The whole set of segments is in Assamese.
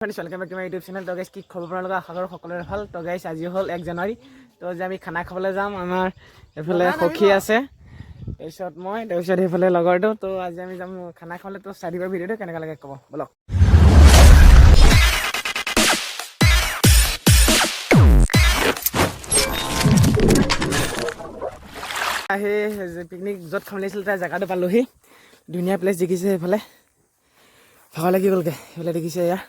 Friends, welcome back to my YouTube channel. তো গাইছ, কি খবৰ আপোনালোকৰ? আশা কৰোঁ সকলোৰে ভাল। তো গাইছ, আজি হ'ল 1 জানুৱাৰী। তো আজি আমি খানা খাবলৈ যাম। আমাৰ এইফালে সখী আছে, তাৰপিছত মই, তাৰপিছত সেইফালে লগৰটো। তো আজি আমি যাম খানা খাবলৈ। তো চাই দিব ভিডিঅ'টো, কেনেকুৱা লাগে ক'ব। ব'লক। আহি পিকনিক য'ত খাব লাগিছিল, তাৰ জেগাটো পালোহি। ধুনীয়া প্লেচ দেখিছে। সেইফালে ভাগৰ লাগি গ'লগৈ। সেইফালে দেখিছে এয়া।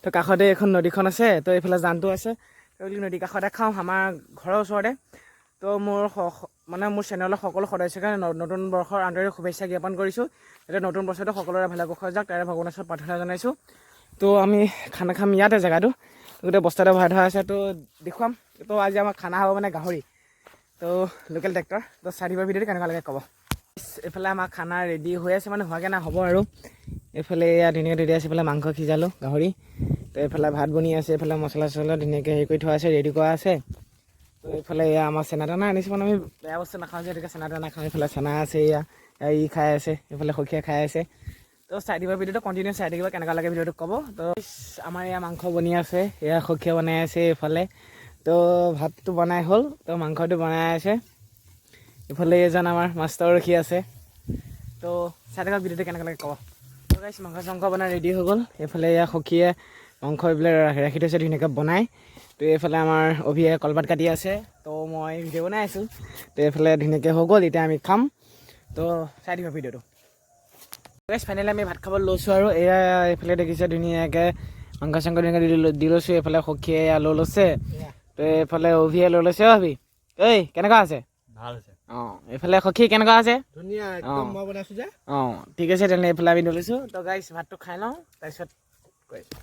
তো কাষতে এখন নদীখন আছে, তো এইফালে জানটো আছে। তো বোলো নদীৰ কাষতে খাওঁ, আমাৰ ঘৰৰ ওচৰতে। তো মোৰ মানে মোৰ চেনেলৰ সকলো সদস্যকে নতুন বৰ্ষৰ আন্তৰিক শুভেচ্ছা জ্ঞাপন কৰিছোঁ। এতিয়া নতুন বছৰটো সকলোৰে ভালে কুশলে যাওক, তাৰে ভগৱানৰ ওচৰত প্ৰাৰ্থনা জনাইছোঁ। তো আমি খানা খাম ইয়াতে। জেগাটো গোটেই বস্তাতে ভৰাই থোৱা আছে, তো দেখুৱাম। তো আজি আমাৰ খানা হ'ব মানে গাহৰি, তো লোকেল ট্ৰেক্টৰ। তো চাই দিব ভিডিঅ'টো, কেনেকুৱা লাগে ক'ব। এইফালে আমাৰ খানা ৰেডি হৈ আছে, মানে হোৱাগৈ নাই, হ'ব আৰু। এইফালে এয়া ধুনীয়াকৈ ৰেডি আছে। এইফালে মাংস সিজালোঁ গাহৰি। তো এইফালে ভাত বনি আছে। এইফালে মছলা চছলা ধুনীয়াকৈ হেৰি কৰি থোৱা আছে, ৰেডি কৰা আছে। তো এইফালে এয়া আমাৰ চেনা তেনা আনিছোঁ, মানে আমি বেয়া বস্তু নাখাওঁ যিহেতুকে চেনা তেনা খাওঁ। এইফালে চেনা আছে, এয়া এয়া ই খাই আছে, এইফালে সখীয়ে খাই আছে। তো চাই দিব ভিডিঅ'টো, কণ্টিনিউ চাই থাকিব, কেনেকুৱা লাগে ভিডিঅ'টো ক'ব। তো আমাৰ এয়া মাংস বনি আছে, এয়া সখীয়ে বনাই আছে এইফালে। তো ভাতটো বনাই হ'ল, তো মাংসটো বনাই আছে। ইফালে এজন আমাৰ মাষ্টৰ ৰখি আছে। তো চাই থাকক ভিডিঅ'টো, কেনেকুৱা লাগে ক'ব। তো গাইছ, মাংস চাংস বনাই ৰেডি হৈ গ'ল। এইফালে এয়া সখীয়ে মাংস এইবিলাক ৰাখি থৈছে ধুনীয়াকৈ বনাই। তো এইফালে আমাৰ অভিয়ে কলপাত কাটি আছে, তো মই ভিডিঅ' বনাই আছোঁ। তো এইফালে ধুনীয়াকৈ হৈ গ'ল, এতিয়া আমি খাম। তো চাই দিব ভিডিঅ'টো। গাইছ, ফাইনেলি আমি ভাত খাব লৈছোঁ আৰু এয়া এইফালে দেখিছে, ধুনীয়াকৈ মাংস চাংস ধুনীয়াকৈ দি লৈছোঁ। এইফালে সখীয়ে এয়া লৈ লৈছে, তো এইফালে অভিয়ে লৈ লৈছে। অ' অভি, ঐ, কেনেকুৱা আছে? ভাল হৈছে। অঁ, এইফালে সখী, কেনেকুৱা আছে? ধুনীয়া। একদম। মই বনাইছো যে। অঁ, ঠিক আছে তেনেহ'লে। এইফালে আমি লৈ লৈছোঁ। তো গাইছ, ভাতটো খাই লওঁ, তাৰপিছত কৈ আছোঁ।